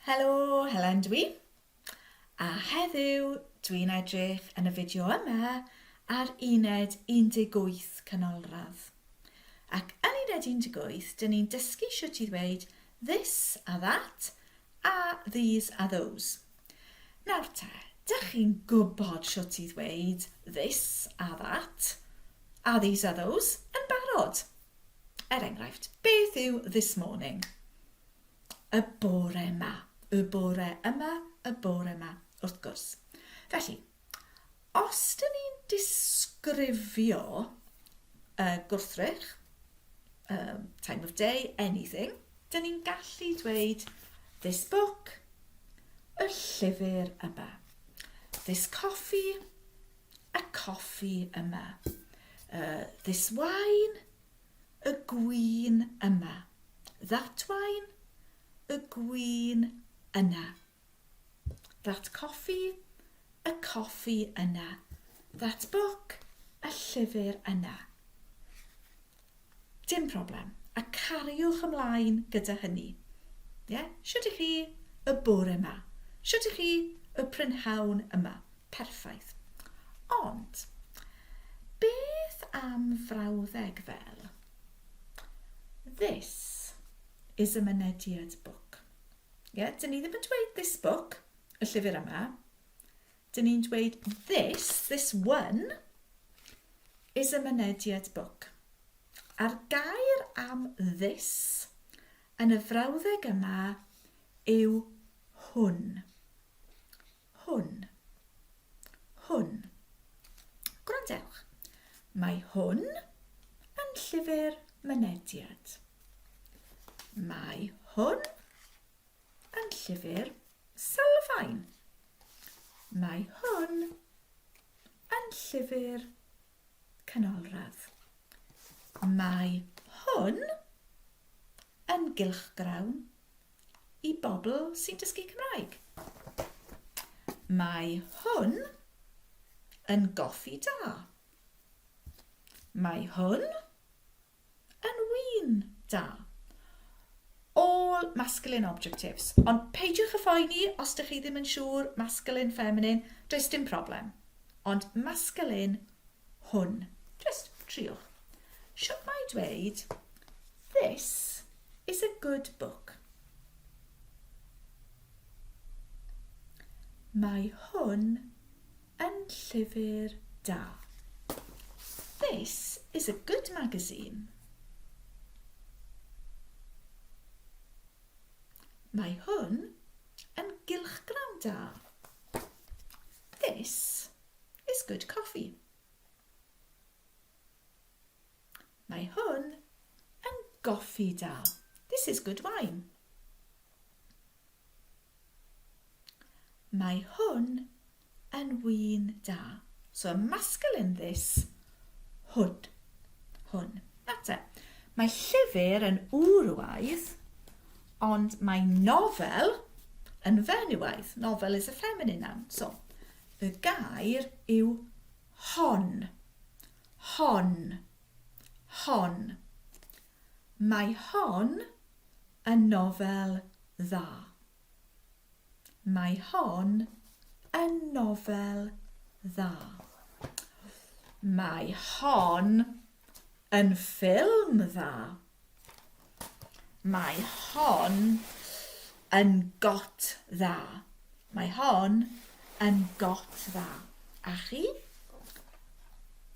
Helo, Helen dwi. A heddiw dwi'n edrych yn y fideo yma ar uned 18 canolradd. Ac yn uned 18, dyn ni'n dysgu shwt i ddweud this a that a these a those. Nawr te, dych chi'n gwybod shwt i ddweud this a that a these a those yn barod. Er enghraifft, beth yw this morning? Y bore 'ma. Y bore yma, y bore 'ma, wrth gwrs. Felly, os dyn ni'n disgrifio y gwrthrych, um, time of day, anything, dyn ni'n gallu dweud this book, y llyfr yma. This coffee, y coffi yma. Uh, this wine, y gwin yma. That wine, y gwin yna. That coffee, y coffi yna. That book, y llyfr yna. Dim problem. A cariwch ymlaen gyda hynny. Ie? Yeah? Shwt i chi y bore yma? Shwt i chi y prynhawn yma? Perffaith. Ond, beth am frawddeg fel This is a mynediad book. Ie, yeah, dyn ni ddim yn dweud this book, y llyfr yma. Dyn ni'n dweud this, this one, is a mynediad book. A'r gair am this yn y frawddeg yma yw hwn. Hwn. Hwn. Gwrandewch. Mae hwn yn llyfr mynediad. Mae hwn yn llyfr sylfaen. Mae hwn yn llyfr canolradd. Mae hwn yn gylchgrawn i bobl sy'n dysgu Cymraeg. Mae hwn yn goffi da. Mae hwn yn win da. All masculine objectives. Ond peidiwch â phoeni os dych chi ddim yn siŵr masculine, feminine, does dim problem. Ond masculine hwn. Just triwch. Shwt mae dweud This is a good book. Mae hwn yn llyfr da. This is a good magazine. Mae hwn yn gylchgrawn da. This is good coffee. Mae hwn yn goffi da. This is good wine. Mae hwn yn win da. So a masculine this, hwn. Hwn. That's it. Mae llyfr yn wrwaidd, ond mae nofel yn fenywaidd. Novel is a feminine noun. So, y gair yw hon. Hon. Hon. Mae hon yn nofel dda. Mae hon yn nofel dda. Mae hon yn ffilm dda. Mae hon yn got dda. Mae hon yn got dda. A chi?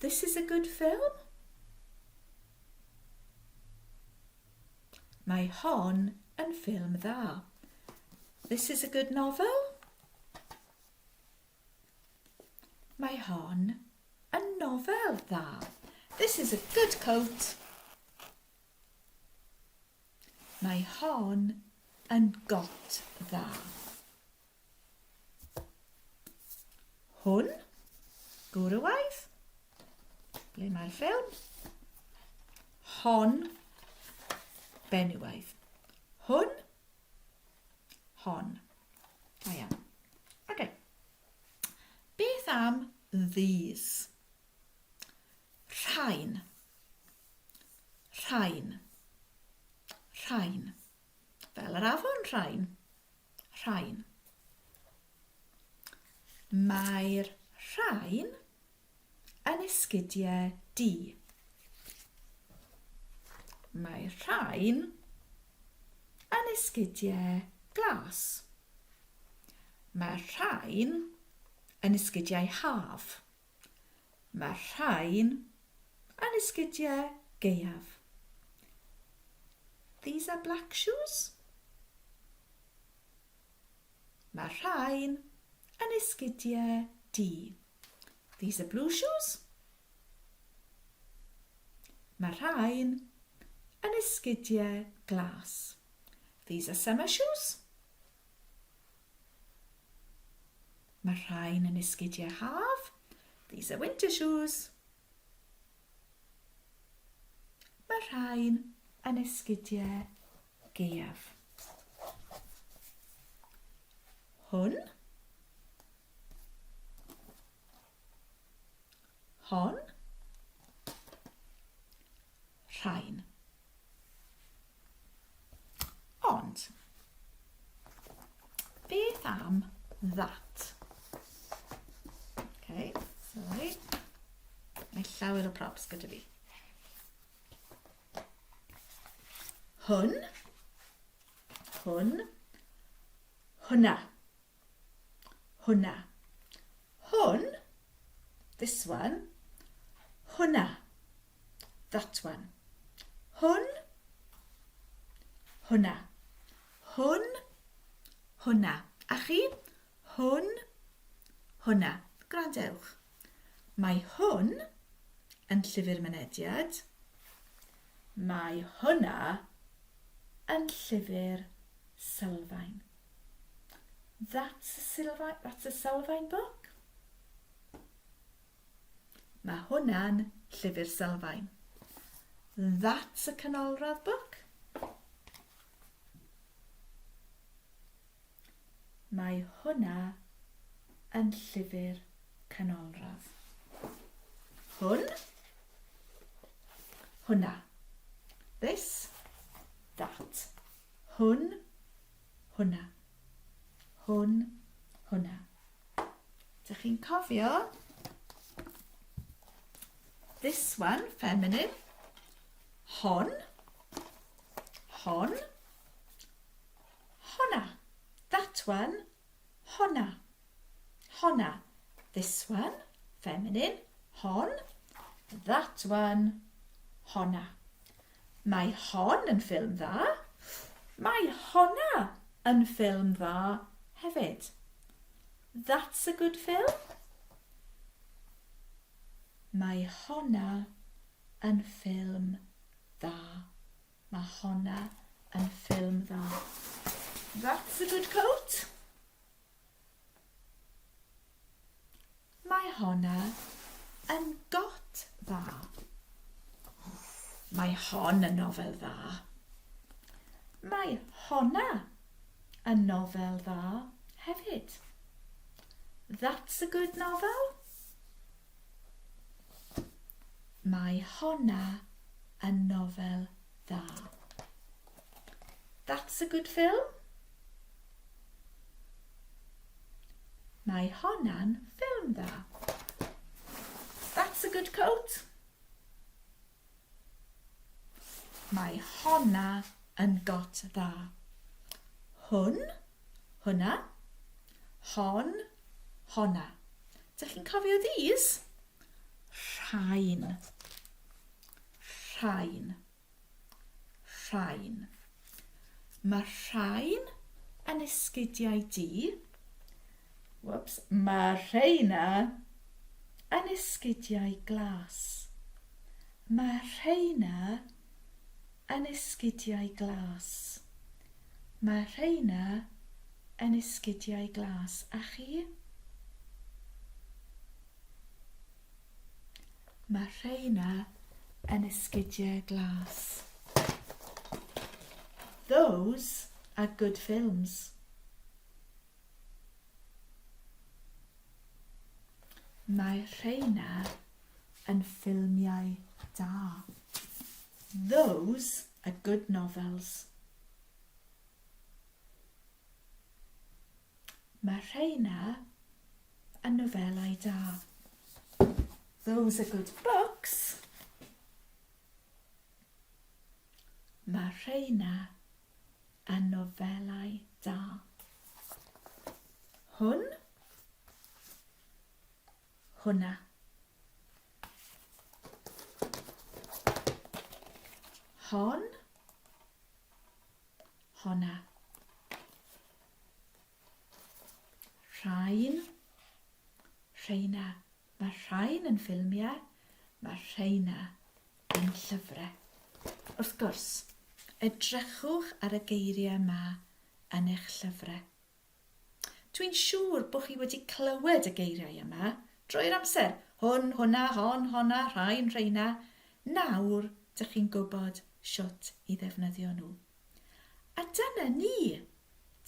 This is a good film. Mae hon yn ffilm dda. This is a good novel. Mae hon yn nofel dda. This is a good coat. Mae hon yn got dda. Hwn, gwrywaidd. Ble mae'r ffilm? Hon, benywaidd. Hwn, hon. Da iawn. Ok. Beth am these? Rhain. Rhain. Rhain. Fel yr afon rhain. Rhain. Mae'r rhain yn esgidiau du. Mae'r rhain yn esgidiau glas. Mae'r rhain yn esgidiau haf. Mae'r rhain yn esgidiau gaeaf. These are black shoes. Mae'r rhain yn esgidiau du. These are blue shoes. Mae'r rhain yn esgidiau glas. These are summer shoes. Mae'r rhain yn esgidiau haf. These are winter shoes. Mae'r rhain yn esgidiau gaeaf. Hwn. Hon. Rhain. Ond, beth am that? Okay, sorry. Mae llawer o props gyda fi. Hwn, hwn, hwnna, hwnna. Hwn, this one, hwnna, that one. Hwn, hwnna. Hwn, hwnna. A chi? Hwn, hwnna. Gwrandewch. Mae hwn yn llyfr mynediad. Mae hwnna yn llyfr sylfaen. That's a, sylfaen, that's a sylfaen book. Mae hwnna'n llyfr sylfaen. That's a canolradd book. Mae hwnna yn llyfr canolradd. Hwn. Hwnna. This. That. Hwn. Hwnna. Hwn. Hwnna. Dych chi'n cofio? This one, feminine. Hon. Hon. Honna. That one. Honna. Honna. This one, feminine. Hon. That one. Honna. Mae hon yn ffilm dda. Mae honna yn ffilm dda hefyd. That's a good film. Mae honna yn ffilm dda. Mae honna yn ffilm dda. That's a good coat. Mae honna yn got dda. Mae hon yn nofel dda. Mae honna yn nofel dda hefyd. That's a good novel. Mae honna yn nofel dda. That's a good film. Mae honna'n ffilm dda. That's a good coat. Mae honna yn got dda. Hwn, hwnna, hon, honna. Dych chi'n cofio these? Rhain. Rhain. Rhain. Mae rhain yn esgidiau du. Whoops. Mae rheina yn esgidiau glas. Mae rheina yn esgidiau glas. Mae rheina yn esgidiau glas. A chi? Mae rheina yn esgidiau glas. Those are good films. Mae rheina yn ffilmiau da. Those are good novels. Mae rheina yn nofelau da. Those are good books. Mae rheina yn nofelau da. Hwn. Hwnna. Hon. Honna. Rhain. Rheina. Mae rhain yn ffilmiau, mae rheina yn llyfrau. Wrth gwrs, edrychwch ar y geiriau yma yn eich llyfrau. Dwi'n siŵr bod chi wedi clywed y geiriau yma drwy'r amser. Hwn, hwnna, hon, honna, rhain, rheina. Nawr, dych chi'n gwybod shwt i ddefnyddio nhw. A dyna ni!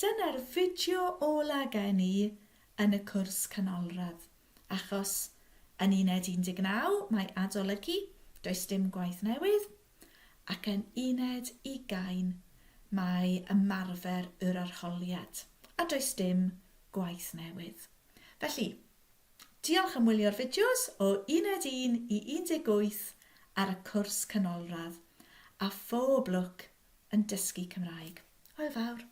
Dyna'r fideo ola gen i yn y cwrs canolradd, achos yn uned 19 mae adolygu, does dim gwaith newydd, ac yn uned ugain mae ymarfer yr arholiad, a does dim gwaith newydd. Felly, diolch am wylio'r fideos o uned 1 i 18 ar y cwrs canolradd, a phob lwc yn dysgu Cymraeg. Hwyl fawr!